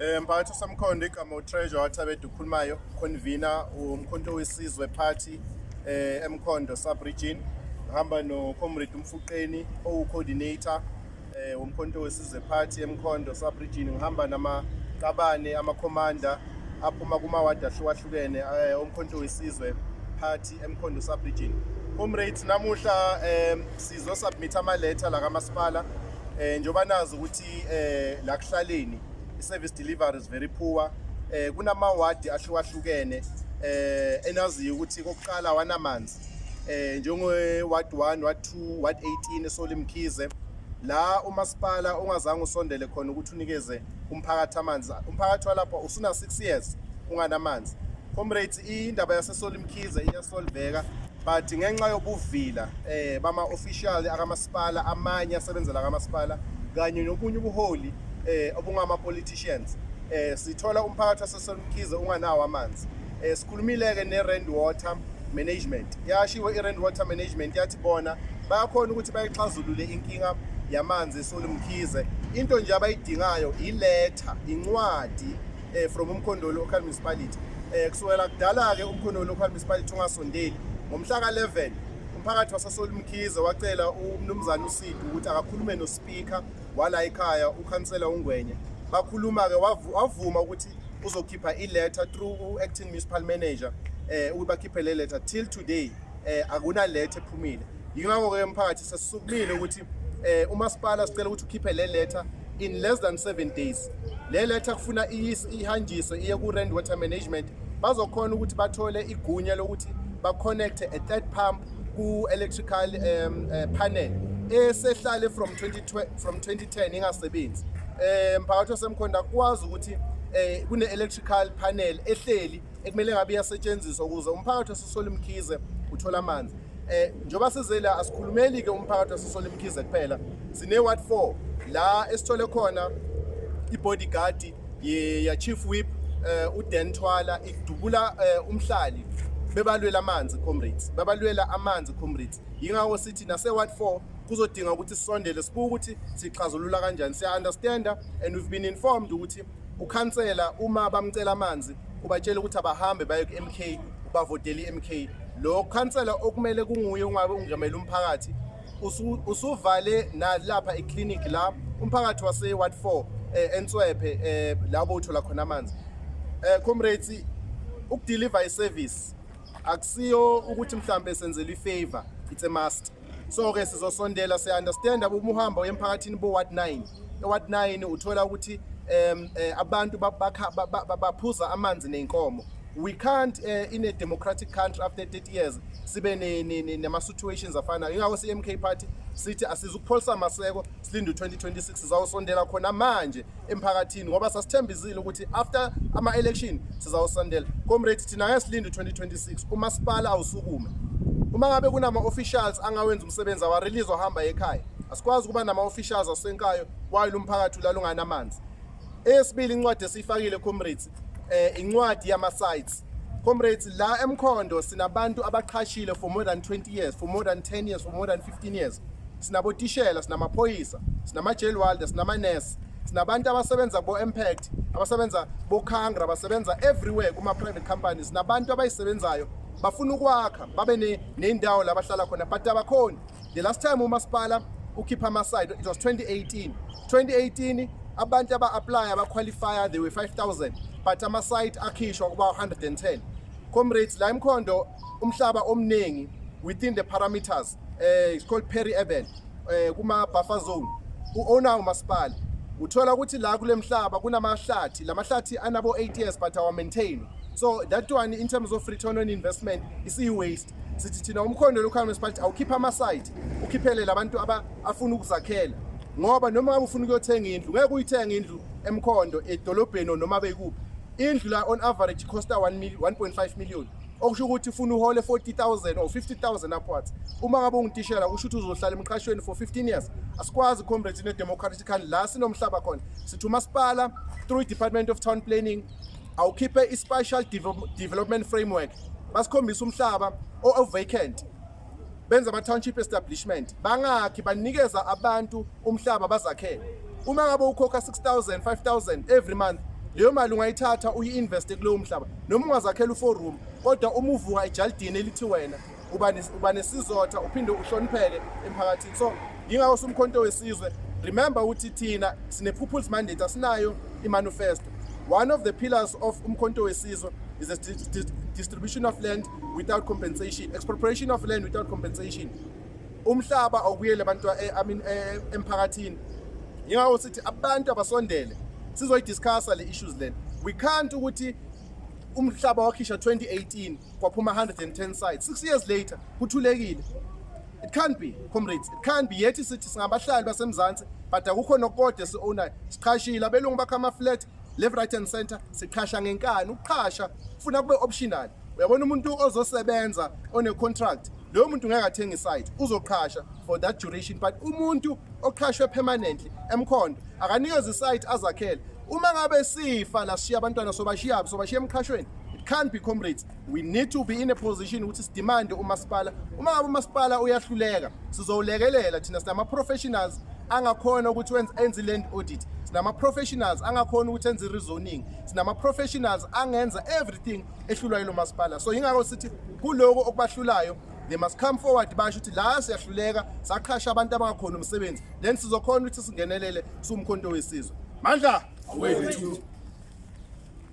Mphakathi waseMkhondo, igama uTreasure waThabede ukhulumayo, convener uMkhonto weSizwe Party eMkhondo sub region. Ngihamba no Comrade Umfuqeni owu coordinator woMkhonto weSizwe Party eMkhondo sub region. Ngihamba namaqabane, ama-commander aphuma kumawadi ahlukahlukene oMkhonto weSizwe Party eMkhondo sub region. Comrades, namuhla sizo submit ama letter la kamasipala, njengoba nazi ukuthi la kuhlaleni i-service delivery is very poor. Kunamawadi ahlukahlukene enaziyo ukuthi kokuqala wanamanzi, njenge ward 1, ward 2, ward 18 eSoli Mkhize, la umasipala ungazange usondele khona ukuthi unikeze umphakathi amanzi. Umphakathi walapha usuna 6 years unganamanzi. Comrades, indaba yaseSoli Mkhize iyasolveka, but ngenxa yobuvila bama official akamasipala, amanye asebenzela kamasipala, kanye nokunye ubuholi obungama politicians, sithola umphakathi waseSoli Mkhize unganawo amanzi. Sikhulumile ke ne Rand Water Management. Yashiwo i Rand Water Management, yathi bona bayakhona ukuthi bayixazulule inkinga yamanzi eSoli Mkhize. Into nje abayidingayo iletha, incwadi from uMkhondo Local Municipality. Kusukela kudala ke uMkhondo Local Municipality ungasondeli. Ngomhla ka-11 umphakathi waseSoli Mkhize wacela umnumzana uSidi ukuthi akakhulume no speaker wala ekhaya, ukhansela uNgwenya. Bakhuluma ke, wavuma ukuthi uzokhipha i-letter through u-acting municipal manager ukuthi bakhiphe le letter. Till today akuna letter ephumile. Yingakho ke umphakathi sesisukumile ukuthi umasipala sicela ukuthi ukhiphe le letter in less than 7 days. Le letter kufuna ihanjiswe iye ku Rand Water Management, bazokhona ukuthi bathole igunya lokuthi ba-connect a third pump ku-electrical panel esehlale from 20 from 2010 ingasebenzi. Mphakathi waseMkhondo, akwazi ukuthi kune electrical panel ehleli ekumele ngabe iyasetshenziswa ukuze umphakathi waseSoli Mkhize uthola amanzi. Njengoba sizela, asikhulumeli ke umphakathi waseSoli Mkhize kuphela. Sine ward 4 la esithole khona i-bodyguard ya chief whip uDan Thwala idubula umhlali bebalwela amanzi. Comrades, babalwela amanzi, comrades. Yingakho sithi nase ward 4 kuzodinga ukuthi sisondele, sibuke ukuthi sixazulula kanjani. Siya understand and we've been informed ukuthi ukhansela uma bamcela amanzi ubatshela ukuthi abahambe baye ku-MK, bavotele i-MK. Lo khansela okumele kunguye ungabe ungamela umphakathi usuvale nalapha eclinic la umphakathi wase ward 4 eNswephe, la uthola khona amanzi. Comrades, ukudeliver iservice akusiyo ukuthi mhlambe senzela ifavor, it's a must. So ke sizosondela. Siya understand uma uhamba uye emphakathini bo ward 9, eward 9 uthola ukuthi abantu baphuza amanzi nezinkomo. We can't in a democratic country after 30 years sibe nama situations afanayo. Ingakho si-MK Party sithi asizukupholisa maseko, silinde u-2026. Sizawusondela khona manje emphakathini ngoba sasithembisile ukuthi after ama-election sizawusondela. Comrades, thina ngeke silinde u-2026. Umasipala awusukume. Uma ngabe kunama-officials angawenza umsebenzi, awarelease, ahamba ekhaya. Asikwazi ukuba nama-officials asenkayo while umphakathi ulala unganamanzi. Eyesibili incwadi esiyifakile, comrades, incwadi yama sites. Comrades, la eMkhondo sinabantu abaqhashile for more than 20 years, for more than 10 years, for more than 15 years. Sinabotishela, sinamaphoyisa, sinama-jail warder, sinama-nurse, sinabantu abasebenza bo-Impact, abasebenza boKhangra, abasebenza everywhere kuma-private companies. Sinabantu abayisebenzayo, bafuna ukwakha babe nendawo la bahlala khona, but abakhoni. The last time umasipala ukhipha ama-site, it was 2018. 2018 abantu aba-apply, abaqualifya, they were 5000, but ama-site akhishwa kuba 110. Comrades, la eMkhondo umhlaba omningi within the parameters, it's called peri-urban, kuma buffer zone, u-owner umasipala. Uthola ukuthi la kule mhlaba kunamahlathi, lamahlathi anabo 8 years but awa maintain. So that one, in terms of return on investment, isiyi waste. Sithi thina uMkhondo Local Municipality awukhipha ama-site, ukhiphele labantu afuna ukuzakhela, ngoba noma ngabe ufuna ukuyothenga indlu, ngeke uyithenge indlu eMkhondo edolobheni noma bekuphi. Indlu la on average costa 1 1.5 million, okusho ukuthi ufuna uhole 40,000 or 50,000 upwards. Uma ngabe ungutishela, kusho ukuthi uzohlala emqashweni for 15 years. Asikwazi, comrades, in a democratic country la sinomhlaba khona. Sithi umasipala through i-Department of Town Planning awukhiphe i-spatial development framework, basikhombise umhlaba o-vacant, benza ama-township establishment, bangakhi, banikeza abantu umhlaba bazakhele. Uma ngabe ukhokha 6000, 5000 every month, Leyo mali ungayithatha uyi-investe kulowo mhlaba, noma ungazakhela u-four room, kodwa uma uvuka ejalidini elithi wena uba nesizotha, uphinde uhlonipheke emphakathini. So yingakho siwuMkhonto Wesizwe, remember ukuthi thina sine-people's mandate, asinayo i-manifesto. One of the pillars of uMkhonto Wesizwe is the distribution of land without compensation, expropriation of land without compensation. Umhlaba awubuyele abantu, I mean, emphakathini. Yingakho sithi abantu abasondele, sizoyidiscussa le issues lena. We can't ukuthi umhlaba wakhishwa 2018, kwaphuma 110 sites, 6 years later kuthulekile. It can't be, comrades, it can't be. Yethi sithi singabahlali baseMzansi, but akukho nokodwa esi-ownayo. Siqhashile, abelungu bakha ama-flat left, right and center. Siqhasha ngenkani. Ukuqhasha kufuna kube optional. Uyabona, umuntu ozosebenza one-contract, loyo muntu ngeke athenge isite, uzoqhasha for that duration, but umuntu oqhashwe permanently eMkhondo akanikezwe isite azakhele. Uma ngabe sifa la, sishiya abantwana, sobashiyaphi? Sobashiya emqhashweni? It can't be, comrades. We need to be in a position ukuthi sidemande umasipala. Uma ngabe umasipala uyahluleka, sizowulekelela. Thina sinama-professionals angakhona ukuthi enze i-land audit, sinama-professionals angakhona ukuthi enze i-rezoning, sinama-professionals angenza everything ehlulwa yilo masipala. So yingakho sithi kuloko okubahlulayo, they must come forward, basho ukuthi la siyahluleka, saqhasha abantu abangakhona umsebenzi, then sizokhona ukuthi singenelele siwuMkhonto Wesizwe. Mandla! Awethu.